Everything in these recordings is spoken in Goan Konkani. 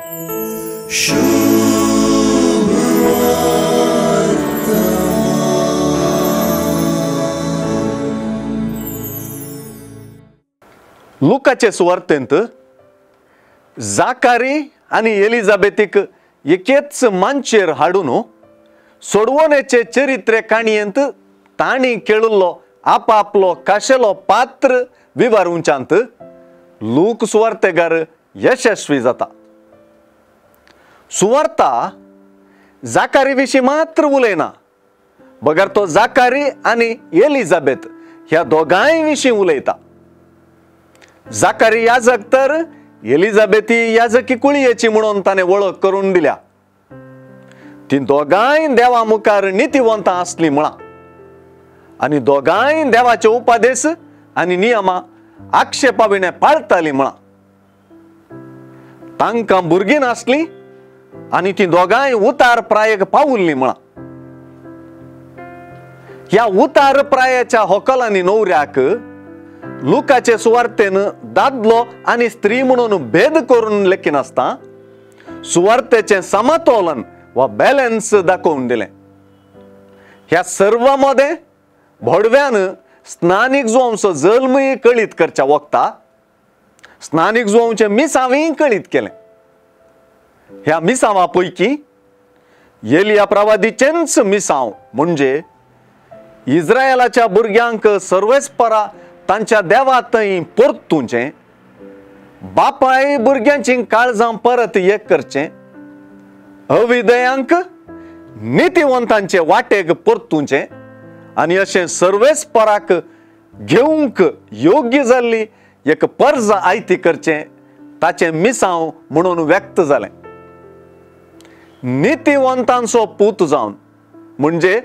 लुकाचे सुवार्तेंत जाकारी आनी एलिझाबेथीक एकेच मांचेर हाडून सोडवणेचे चरित्रे काणयेंत तांणी खेळिल्लो आपापलो खाशेलो पात्र विवारुंच्यांत लूक सुवार्तेगार यशस्वी जाता. सुवार्ता जाकारी विशीं मात्र उलयना, बगर तो जाकारी आनी एलिझाबेथ ह्या दोगांय विशीं उलयता. जाकारी याजक तर एलिझाबेथी याजकी कुळयेची म्हणून ताणें वळख करून दिल्या. ती दोगांय देवा मुखार नितीवंतां आसली म्हळां आनी दोगांय देवाचे उपदेश आनी नियमां आक्षेपा विणें पाळटालीं म्हळां. तांकां भुरगीं नासलीं आनी ती दोगांय उतार प्रायेक पावुल्लीं म्हळां. ह्या उतार प्रायेच्या होकलांनी न्हवऱ्याक लुकाचे सुवार्तेन दादलो आनी स्त्री म्हणून भेद करून लेखिनासता सुवार्तेचें समतोलन वा बॅलन्स दाखोवन दिलें. ह्या सर्व मदें भोडव्यान स्नानीक जुवांचो जल्मूय कळीत करच्या वखता स्नानीक जुवांचें मिसांवूय कळीत केलें. ह्या मिसांवा पैकी एलिया प्रवादीचेंच मिसांव म्हणजे इस्रायलाच्या भुरग्यांक सर्वेस्परा तांच्या देवा थंय परतुचें, बापाय भुरग्यांची काळजां परत एक करचें, अविदयांक नितीवंतांचे वाटेक परतुचें आनी अशें सर्वेस्पराक घेवंक योग्य जाल्ली एक पर्ज आयती करचें ताचें मिसांव म्हणून व्यक्त जालें. नितीवंतांचो पूत जावन म्हणजे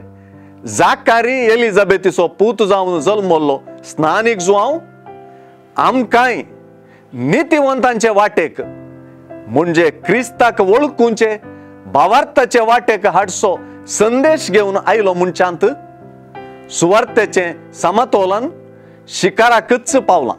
जाकारी एलिझाबेथीचो पूत जावन जल्मल्लो स्नानीक जुवांव आमकांय नितीवंतांचे वाटेक म्हणजे क्रिस्ताक वळखुंचे भावार्थाचे वाटेक हाडचो संदेश घेवन आयलो म्हणच्यांत सुवार्तेचें समतोलन शिकाराकच पावलां.